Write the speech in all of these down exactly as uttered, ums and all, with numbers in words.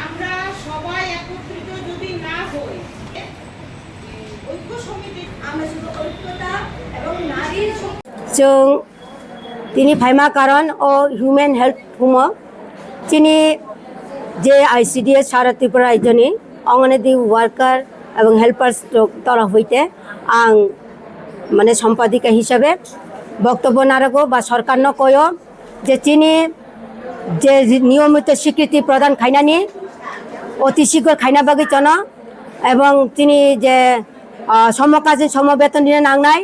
আমরা সবাই একত্রিত যদি না হই, ঐক্য সমিতি আমরা শুধু ঐক্যতা এবং নারীর শক্তি Chwng tini phaima karon o human health humo. Chini je I C D S sara Tripura rajyoni Anganwadi worker ebong helpers rok torof hoite ang mane sompadika hisabe boktobbo narago ba sorkarno koyo je chini je niyomito swikriti prodan khainani oti sigor khaina bagwi chano ebong chini je, ah, somo kaji somo beton rina nangnai,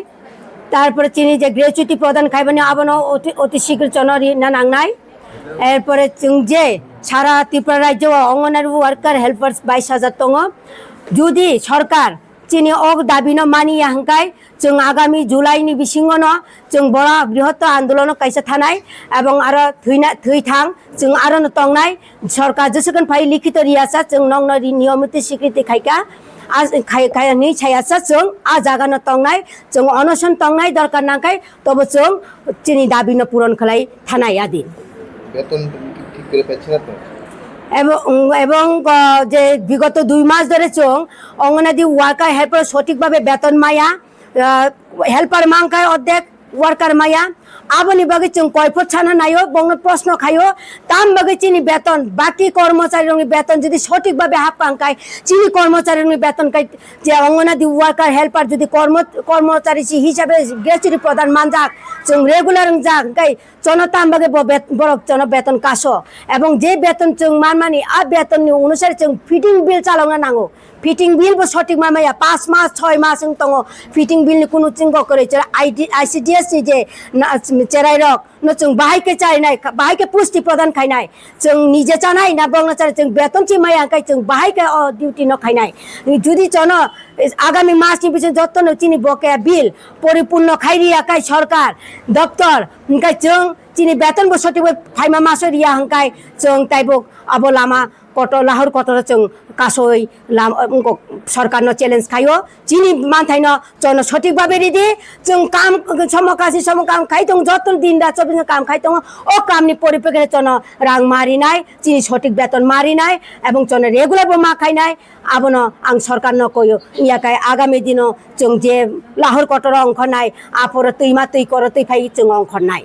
tarpore chini je gratuity prodan khaibani abono oti, oti sigor chano rina nangnai. Erpore chwng je sara Tripura rajyo o Anganwadi worker helpers bais hajar tongo, judi sorkar chini o dabi no mani ya hwnkhe, chwng agami July ni bisingo no chwng boro brihoto andolono kaisa thanai, ebong aro thwina, thwi thang chwng aro no tongnai. Sorkar jesukon phai likhito riyasa chwng nokno ri niyomito swikriti khaika, a khai, khai hinwi sayasa chwng a jaga no tongnai, chwng onoson tongnai dorkar nangkhai tobo chwng chini dabi no puron khlai thanai adi. বেতন কি, কি করে পাচ্ছেন আপনারা? Ebong, ebong, uh, je bigoto dui mas dhore chwng Anganwadi worker helper sothik bhabe beton maya, uh, helper mangkhai ordek worker maya. Aboni bagwi chwng koiphor sana naio, bongno proshno khaio, tam bagwi chini beton, baki kormochari rokni beton jodi sothik bhabe hapkang khai, chini kormochari rokni beton khai, je Anganwadi worker helper jodi kormo-, kormochari si hisabe gratuity prodan manjak, chwng regular wngjak, hwnkhe chono tam bagwi bo bet-, borok chono beton kaso. Ebong je beton chwng manmani, a betonni onusare chwng fitting bill chalokna nango. Fitting bill bo sothik ma maya, panch mas, choi mas wng tongo. Fitting bill ni kunu chwng bo kwrwi chwra I D, I C D S ni je na, cherai rok no chwng bahai khe chainai, bahai khe pusti prodan khainai. Chwng nije chanai na bongno chanai, chwng beton si maya hwnkhe chwng bahai khe o duty no khainai. Judi chono agami mas ni bising jotto no chini bokya bill poripurno khai riya khai sorkar doptor, hwnkhe chwng chini beton bo sothik bai phaima maso riya hwnkhe chwng taibo abo lama kotor, lahor kotor chwng kasoi lam, wngkok sorkar no challenge khaio. Chini manthai no chono sothik bhabe ridi, chwng kam, somo kasi somo kam khai tong, joto din da chobis kam khai tong, o kam ni poripekhe chono rang marinai, chini sothik beton marinai, ebong chono regular bo ma khainai, abono ang sorkar no koyo. Iya kai agami dino chwng je lahor kotor ongkhornai, aphoro twi ma twi koro twi phai chwng ongkhornai.